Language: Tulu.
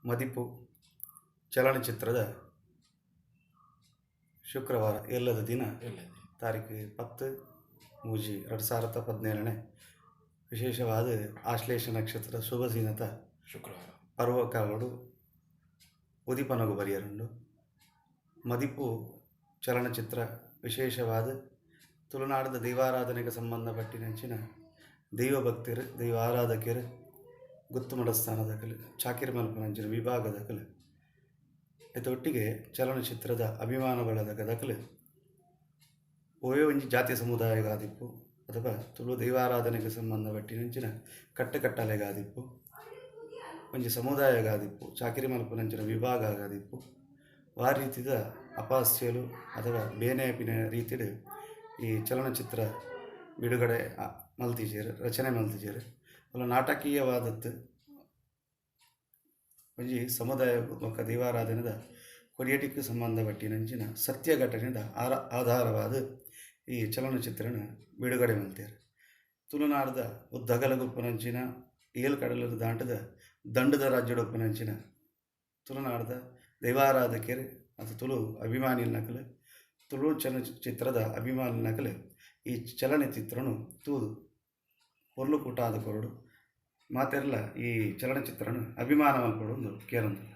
ಮದಿಪು ಚಲನಚಿತ್ರದ ಶುಕ್ರವಾರ ಎಲ್ಲದ ದಿನ ತಾರೀಕು 10-3-2017ನೇ ವಿಶೇಷವಾದ ಆಶ್ಲೇಷ ನಕ್ಷತ್ರ ಶುಭ ದಿನತ ಶುಕ್ರವಾರ ಪರ್ವಕಾಲಡು ಉದಿಪನಗು ಬರಿಯರುಂಡು. ಮದಿಪು ಚಲನಚಿತ್ರ ವಿಶೇಷವಾದ್ ತುಳುನಾಡುದ ದೈವಾರಾಧನೆಗ್ ಸಂಬಂಧ ಪಟ್ಟಿನಂಚಿನ ದೈವ ಭಕ್ತೆರ್, ದೈವ ಆರಾಧಕೆರ್, ಗುತ್ತು ಮಠಸ್ಥಾನದಕುಲು, ಚಾಕಿರಿ ಮನ್ಪುನಂಚಿನ ವಿಭಾಗದಕುಲು ಐತ ಒಟ್ಟಿಗೆ ಚಲನಚಿತ್ರದ ಅಭಿಮಾನ ಬಳಗದಕುಲು ಒವ್ವೆ ಒಂಜಿ ಜಾತಿ ಸಮುದಾಯಗ್ ಆದಿಪ್ಪು ಅಥವಾ ತುಳು ದೈವಾರಾಧನೆಗ್ ಸಂಬಂಧ ಪಟ್ಟಿನಂಚಿನ ಕಟ್ಟ್ ಕಟ್ಟಲೆಗ್ ಆದಿಪ್ಪು ಒಂಜಿ ಸಮುದಾಯಗ್ ಆದಿಪ್ಪು ಚಾಕಿರಿ ಮನ್ಪುನಂಚಿನ ವಿಭಾಗಗ್ ಆದಿಪ್ಪು ವಾ ರೀತಿದ ಅಪಹಾಸ್ಯಲು ಅಥವಾ ಬೇನೆ ಆಪಿನ ರೀತಿಡ್ ಈ ಚಲನಚಿತ್ರ ಬಿಡುಗಡೆ ಮಲ್ತಿಜೆರ್ ರಚನೆ ಮಲ್ತಿಜೆರ್ ಅವ್ಲು ನಾಟಕೀಯವಾದತ್ತು. ಒಂಜಿ ಸಮುದಾಯ ಬೊಕ ದೈವಾರಾಧನೆದ ಕೊಡಿಯಡಿಕ್ ಸಂಬಂಧ ಪಟ್ಟಿನಂಚಿನ ಸತ್ಯ ಘಟನೆದ ಆಧಾರವಾದ್ ಈ ಚಲನಚಿತ್ರನ್ ಬಿಡುಗಡೆ ಮಂತೆರ್. ತುಳುನಾಡ್ದ ಉದ್ದಗಲಗ್ ಉಪ್ಪುನಂಚಿನ ಏಳ್ ಕಡಲ್ ದಾಂಟುದು ದಂಡ್ದ ರಾಜ್ಯಡ್ ಉಪ್ಪುನಂಚಿನ ತುಳುನಾಡ್ದ ದೈವಾರಾಧಕೆರ್ ಅತ್ತ್ ತುಳು ಅಭಿಮಾನಿಲ್ನಕುಲು ತುಳು ಚಲನಚಿತ್ರದ ಅಭಿಮಾನಿನಕುಲು ಈ ಚಲನಚಿತ್ರನ್ ತೂದು ಪೊರ್ಲು ಕೂಟ ಆದ್ ಕೊರೊಡು ಮಾತೆರ್ಲ ಈ ಚಲನಚಿತ್ರನ್ ಅಭಿಮಾನ ಮನ್ಪೊಡು ಇಂದ್ ಕೇನೊಂದುಲ್ಲೆ.